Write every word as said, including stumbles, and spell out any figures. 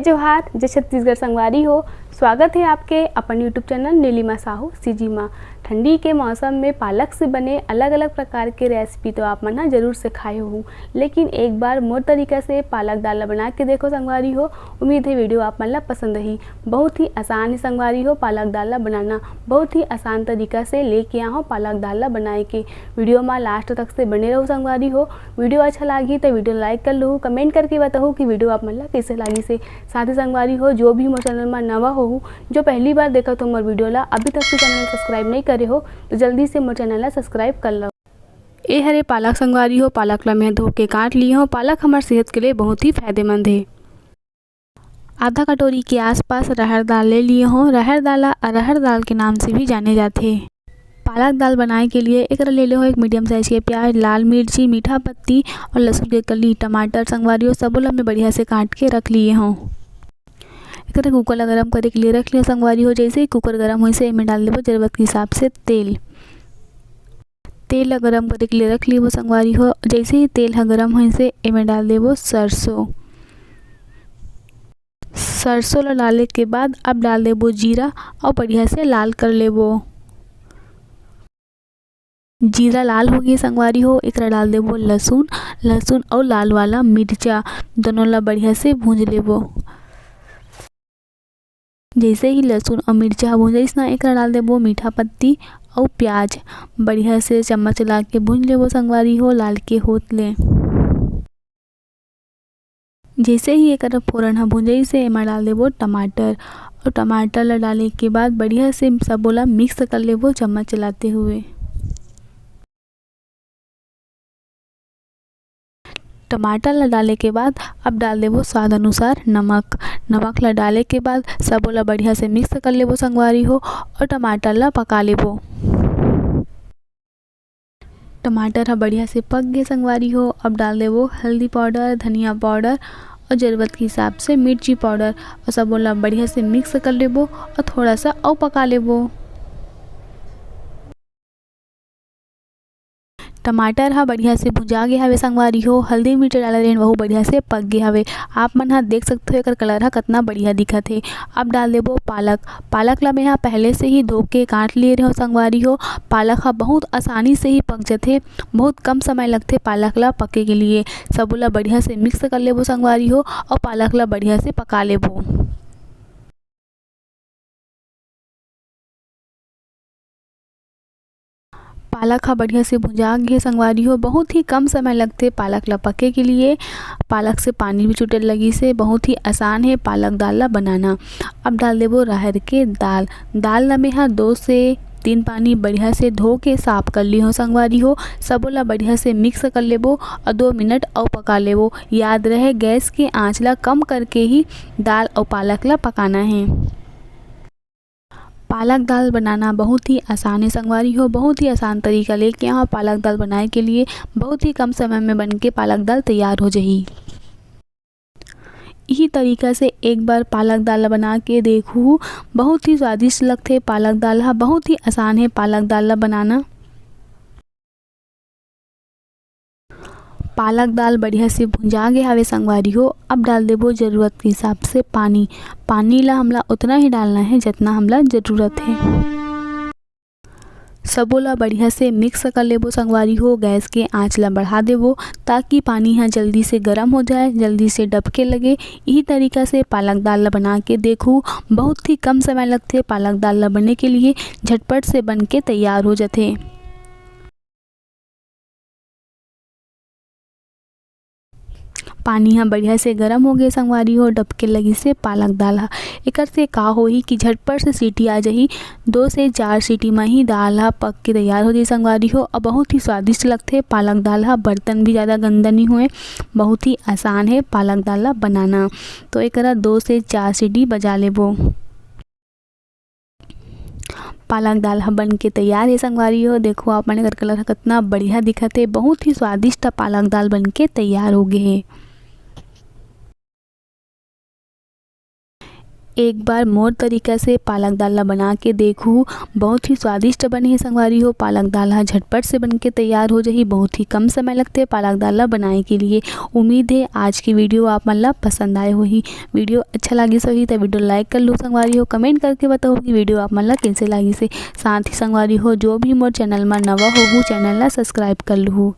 जोहार, जय छत्तीसगढ़ संगवारी हो। स्वागत है आपके अपन YouTube channel Neelima Sahu CG मा। ठंडी के मौसम में पालक से बने अलग-अलग प्रकार के रेसिपी तो आप मन ह जरूर से खाए होहू, लेकिन एक बार मोर तरीका से पालक दाल ला बना के देखो संगवारी हो। उम्मीद है वीडियो आप मन ला पसंद ही। बहुत ही आसान है संगवारी हो पालक दाल ला बनाना, बहुत ही आसान तरीका से लेके आए हों पालक दाल ला बनाए के। वीडियो मा लास्ट तक से बने रहो संगवारी हो। वीडियो अच्छा लागी तो वीडियो लाइक कर लहू, कमेंट करके बताहू कि वीडियो आप मन ला कैसे लागिस हे। साथ ही संगवारी हो, जो भी मोर चैनल मा नवा होहू, जो पहली बार देखत हो मोर वीडियो ला, अभी तक से चैनल सब्सक्राइब नहीं करे हो, तो जल्दी से मोर चैनल ला सब्सक्राइब कर लो। ए हरे पालक संगवारी हो, पालक ला मैं धो के काट लिए हों। पालक हमार सेहत के लिए बहुत ही फायदेमंद है। आधा कटोरी के आसपास रहर दाल ले लिए हों। रहर दाल ला अरहर दाल के नाम से भी जाने जाथे। पालक दाल बनाए के लिए एकरा ले ले हों एक मीडियम साइज के प्याज, लाल मिर्ची, मीठा पत्ती और लहसुन के कली, टमाटर संगवारी हो, सबो ला मैं बढ़िया से काट के रख लिए हों। एकरा कुकर ला गरम करे के लिए रख लिया संगवारी हो। जैसे ही कुकर गरम होइस हे, एमे डाल देबो जरूरत के हिसाब से तेल। तेल ला गरम करे के लिए रख लेबो संगवारी हो। जैसे ही तेल ह गरम होइस हे, एमे डाल देबो सरसों। सरसों ला डाले के बाद अब डाल देबो जीरा और बढ़िया से लाल कर लेबो। जीरा लाल हो गए संगवारी हो, एकरा डाल देबो लहसुन। लहसुन और लाल वाला मिर्चा दोनों ला बढ़िया से भूंज लेबो। जैसे ही लहसुन और मिर्चा ह भूंजाइस ना, एकरा डाल देबो मीठा पत्ती और प्याज। बढ़िया से चम्मच चला के भूंज लेबो संगवारी हो, लाल के होत ले। जैसे ही एकर फोरन ह भूंजाइस हे, एमा डाल देबो टमाटर और टमाटर ला डाले के बाद बढ़िया से सबो ला मिक्स कर लेबो चम्मच चलाते हुए। टमाटर ला डाले के बाद अब डाल देबो स्वाद अनुसार नमक। नमक ला डाले के बाद सबो ला बढ़िया से मिक्स कर लेबो संगवारी हो और टमाटर ला पका लेबो। टमाटर ह बढ़िया से पक गे संगवारी हो। अब डाल देबो हल्दी पाउडर, धनिया पाउडर और जरूरत के हिसाब से मिर्ची पाउडर और सबो ला बढ़िया से मिक्स कर लेबो और थोड़ा सा और पका लेबो। टमाटर ह बढ़िया से भुंजा गे हवे संगवारी हो। हल्दी मिर्च डाले रहेन, वहू बढ़िया से पक गे हवे। आप मन ह देख सकत हो एकर कलर ह कतना बढ़िया दिखत हे। अब डाल देबो पालक। पालक ला मैं ह पहले से ही धो के काट लिए रहेंव संगवारी हो। पालक ह बहुत आसानी से ही पक जथे, बहुत कम समय लगथे पालक ला पके के लिए। सबो ला बढ़िया से मिक्स कर लेबो संगवारी हो और पालक ला बढ़िया से पका लेबो। पालक ह बढ़िया से भुंजा गे संगवारी हो। बहुत ही कम समय लगथे पालक ला पके के लिए। पालक से पानी भी छूटे लगिस हे। बहुत ही आसान हे पालक दाल ला बनाना। अब डाल देबो राहर के दाल। दाल ला मेहा दो से तीन पानी बढ़िया से धो के साफ कर ली हो संगवारी हो। सबो ला बढ़िया से मिक्स कर लेबो और दो मिनट और पका लेबो। याद रहे गैस के आंच ला कम करके ही दाल और पालक ला पकाना हे। पालक दाल बनाना बहुत ही आसान हे संगवारी हो, बहुत ही आसान तरीका लेके आए हों पालक दाल बनाए के लिए। बहुत ही कम समय में बन के पालक दाल तैयार हो जाही। इही तरीका से एक बार पालक दाल ला बना के देखहू, बहुत ही स्वादिष्ट लगथे पालक दाल हा। बहुत ही आसान हे पालक दाल ला बनाना। पालक दाल बढ़िया से भुंजा गे हावे संगवारी हो। अब डाल देबो जरूरत के हिसाब से पानी। पानी ला हमला उतना ही डालना हे जतना हमला जरूरत हे। सबो ला बढ़िया से मिक्स कर लेबो संगवारी हो। गैस के आंच ला बढ़ा देबो ताकि पानी ह जल्दी से गर्म हो जाए, जल्दी से डबके लगे। इही तरीका से पालक दाल ला बना के देखू। बहुत ही कम समय लगथे पालक दाल ला बने के लिए, झटपट से बन के तैयार हो जाथे। पानी ह बढ़िया से गरम हो गे संगवारी हो, डबके लगिस हे पालक दाल ह। एकर से का होही कि झटपट से सीटी आ जाही। दो से चार सीटी म ही दाल ह पक के तैयार हो जाही संगवारी हो। अउ बहुत ही स्वादिष्ट लगथे पालक दाल ह। बर्तन भी ज़्यादा गंदा नइ होए, बहुत ही आसान हे पालक दाल ला बनाना। तो एकरा दो से चार सीटी बजा लेबो। पालक दाल ह बन के तैयार हे संगवारी हो। देखो आप मन, एकर कलर ह कतना बढ़िया दिखत हे। बहुत ही स्वादिष्ट पालक दाल बन के तैयार हो गे हे। एक बार मोर तरीका से पालक दाल ला बना के देखहू, बहुत ही स्वादिष्ट बने हे संगवारी हो। पालक दाल हा झटपट से बन के तैयार हो जाही, बहुत ही कम समय लगथे पालक दाल ला बनाए के लिए। उम्मीद हे आज की video आप मन ला पसंद आए होही। Video अच्छा लागिस होही त video like कर लू संगवारी हो, comment करके बताहू कि video आप मन ला कइसे लागिस हे। साथ ही संगवारी हो, जो भी मोर channel मा नवा होहू, channel ला subscribe कर लू।